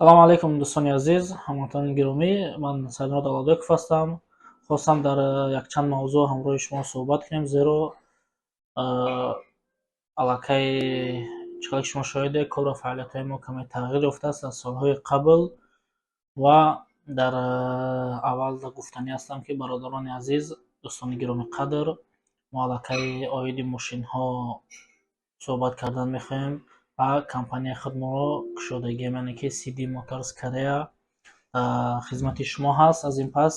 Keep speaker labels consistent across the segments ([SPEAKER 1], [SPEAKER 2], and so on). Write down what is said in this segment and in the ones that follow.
[SPEAKER 1] Салому алайкум, дӯстони азиз, ҳамватанони гиромӣ. Ман Саидмурод Давлатбеков ҳастам. Хостам дар якчанд мавзӯъ ҳамроҳи шумо суҳбат кунем, зеро аллакай чӣ қадар ки шумо шоҳидед, кору фаъолиятҳои мо каме тағйир ёфтааст аз солҳои қабл. Ва дар аввал гуфтанӣ ҳастам, ки бародарони азиз, дӯстони гиромиқадр, мо аллакай оиди мошинҳо суҳбат кардан мехоҳем ва компанияи худмонро кушодагием, яъне ки CD Motors Korea хизмати шумо ҳаст. Аз ин пас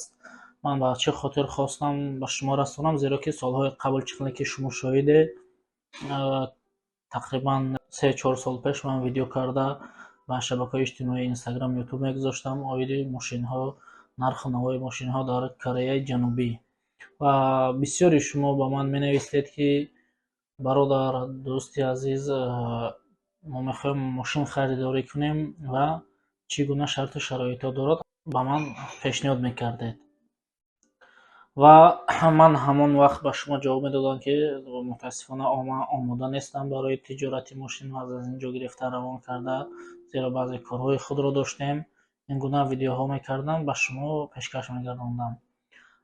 [SPEAKER 1] ман ба чӣ хотир хостам ба шумо расонам, зеро ки солҳои қабл, чӣ қадар ки шумо шоҳидед, тақрибан 3-4 сол пеш ман видео карда ба шабакаҳои иҷтимоии Инстаграм, Ютуб мегузоштам оиди мошинҳо, нарху навои мошинҳо дар Кореяи Ҷанубӣ. Ва бисёри шумо ба ман менавистед, ки бародар, дӯсти азиз, мо мехоҳем мошин харидорӣ кунем ва чӣ гуна шарту шароитҳо дорад, ба ман пешниҳод мекардед. Ва ман ҳамон вақт ба шумо ҷавоб медодам, ки мутаассифона ман омода нестам барои тиҷорати мошин аз ин ҷо гирифта равон карда, зеро баъзе корҳои худро доштем. Ин гуна видеоҳо мекардам, ба шумо пешкаш мегардондам.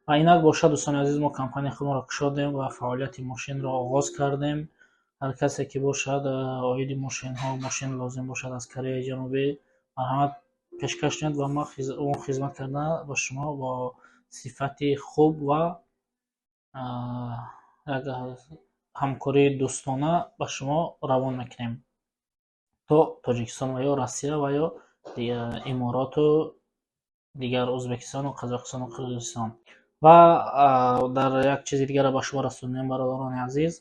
[SPEAKER 1] Ва инак бошад, дӯстони азиз, мо компанияи худро кушодем ва фаъолияти мошинро оғоз кардем. Ҳар касе ки бошад, оиди мошинҳо, мошин лозим бошад аз Кореяи Ҷанубӣ, марҳамат пешкаш кунед ва мо хизмат карда ба шумо бо сифати хуб ва як ҳамкории дӯстона ба шумо равон мекунем то Тоҷикистон ва ё Россия ва ё Имороту дигар Ӯзбекистону Қазоқистону Қирғизистон. Ва дар як чизи дигарро ба шумо расонем, бародарони азиз,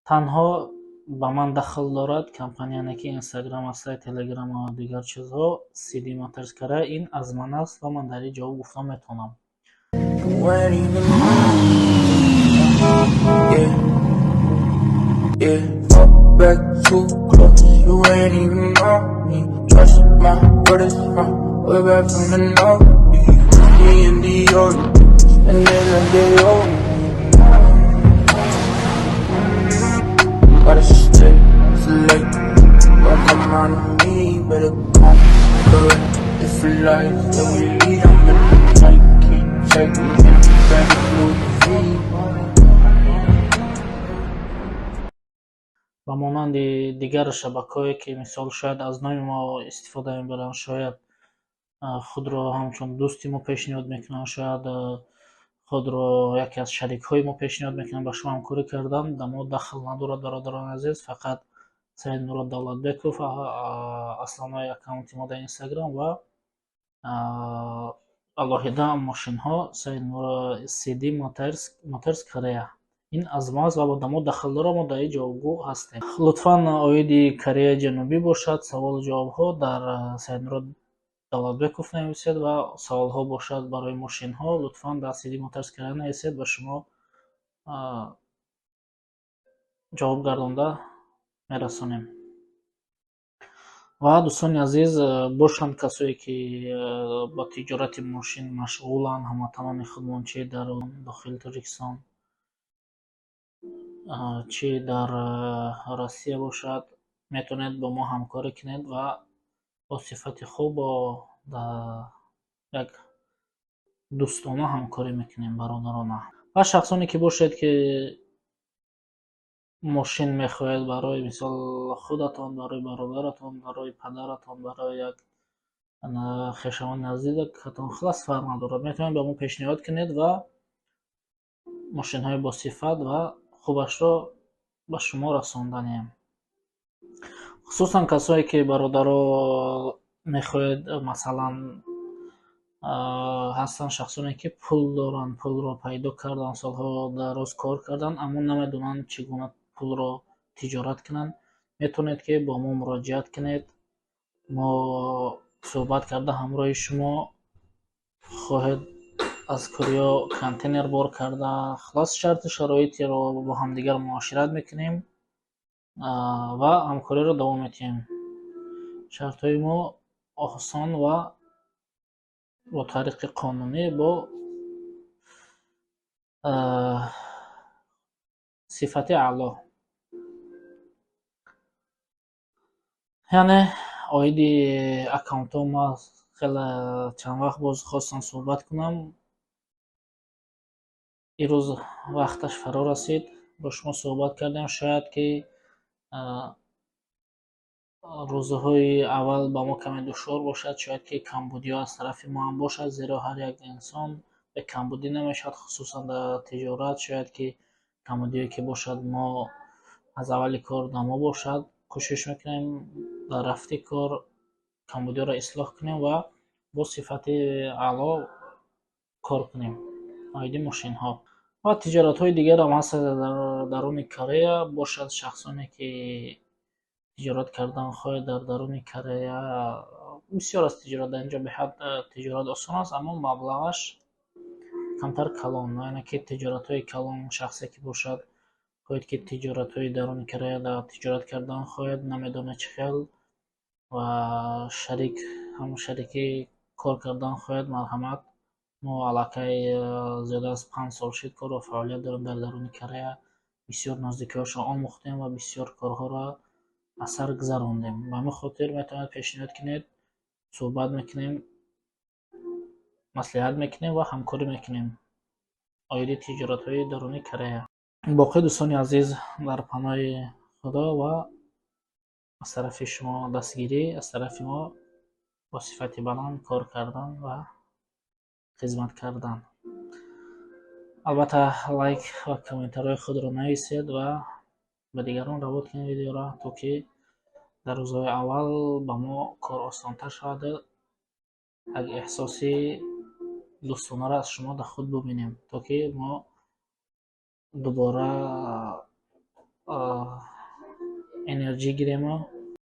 [SPEAKER 1] танҳо ба ман дахл дорад компания, ки Инстаграм аст, Телеграм ва дигар чизҳо, CD Motors Korea, ин аз ман аст ва ман дар ин ҷавоб гуфта метавонам. Ба монанди дигар шабакаҳое, ки мисол шояд аз номи мо истифода мебаранд, шояд худро ҳамчун дӯсти мо пешниҳод мекунанд, шояд худро яке аз шарикҳои мо пешниҳод мекунанд, ба шумо ҳамкорӣ кардан дар мо дахл надорад, бародарони азиз. Фақат Саидмурод Давлатбеков основной аккаунти мо дар Инстаграм ва алоҳида мошинҳо CD Motors Korea, ин аз мо аст ва ба мо дахл дорад, мо дар ин ҷавобгӯ ҳастем. Лутфан оиди Кореяи Ҷанубӣ бошад саволу ҷавобҳо дар Саидмурод Давлатбеков нависед ва саволҳо бошад барои мошинҳо лутфан дар CD Motors Korea нависед, ба шумо ҷавоб гардонда мерасонем. Ва дӯстони азиз, бошанд касое ки ба тиҷорати мошин машғуланд, ҳамватанони худмон, чи дар дохили Тоҷикистон, чи дар Россия бошад, метавонед бо мо ҳамкорӣ кунед ва бо сифати хуб, бо як дӯстона ҳамкорӣ мекунем, бародарона. Ва шахсоне ки бошед, ки мошин мехоҳед барои мисол худатон, барои бародаратон, барои падаратон, барои як хешовандони наздикатон, хуллас фарқ надорад, метавонед ба мо пешниҳод кунед ва мошинҳои босифат ва хубашро ба шумо расонданем. Хусусан касое ки бародаро мехоҳед, масалан ҳастанд шахсоне ки пул доранд, пулро пайдо карданд, солҳо дароз кор карданд, аммо намедонанд чӣ гуна пулро тиҷорат кунанд, метавонед ки бо мо муроҷиат кунед. Мо суҳбат карда ҳамроҳи шумо хоҳед аз Корея контейнер бор карда, хуллас шарту шароитеро бо ҳамдигар муошират мекунем ва ҳамкориро давом медиҳем. Шартҳои мо осон ва бо тариқи қонунӣ, бо сифати аъло. Яъне Оиди аккаунтҳо ман хеле чанд вақт боз хостам суҳбат кунам. Ирӯз вақташ фаро расид, бо шумо суҳбат кардем. Шояд ки рӯзҳои аввал ба мо каме душвор бошад, шояд ки камбудиҳо аз тарафи мо ҳам бошад, зеро ҳар як инсон бе камбудӣ намешавад, хусусан дар тиҷорат. Шояд ки камбудиҳое ки бошад, мо аз аввали кор дар мо бошад. Кӯшиш мекунем, дар рафти кор камбудиҳоро ислоҳ кунем ва бо сифати аъло кор кунем оиди мошинҳо. Ва тиҷоратҳои дигарам ҳастанд дар даруни Корея. Бошад, шахсоне ки тиҷорат кардан хоҳед дар даруни Корея, бисёр аст тиҷорат дар инҷо, беҳад тиҷорат осон аст, аммо маблағаш камтар калон. Яъне ки тиҷоратҳои калон, шахсе ки бошад, хоҳед ки тиҷоратҳои даруни Корея тиҷорат кардан хоҳед, намедонед чӣ хел ва шарик, ҳам шарикӣ кор кардан хоҳед, марҳамат. Мо аллакай зиёда аз 5 сол шид, кору фаъолият дорем дар даруни Корея. Бисёр наздикиҳошро омӯхтем ва бисёр корҳоро аз сар гузарондем. Ба ҳамин хотир метавонед пешниҳод кунед, суҳбат мекунем, маслиҳат мекунем ва ҳамкорӣ мекунем оиди тиҷоратҳои даруни Корея. Боқӣ, дӯстони азиз, дар паноҳи Худо ва аз тарафи шумо дастгирӣ, аз тарафи мо бо сифати баланд кор кардан ва хизмат кардан. Албатта, лайк ва комментарҳои худро нависед ва ба дигарон равон кунед видеоро, то ки дар рӯзҳои аввал ба мо кор осонтар шаваду як эҳсоси дӯстонаро аз шумо дар худ бубинем, то ки мо дубора энерҷӣ гирему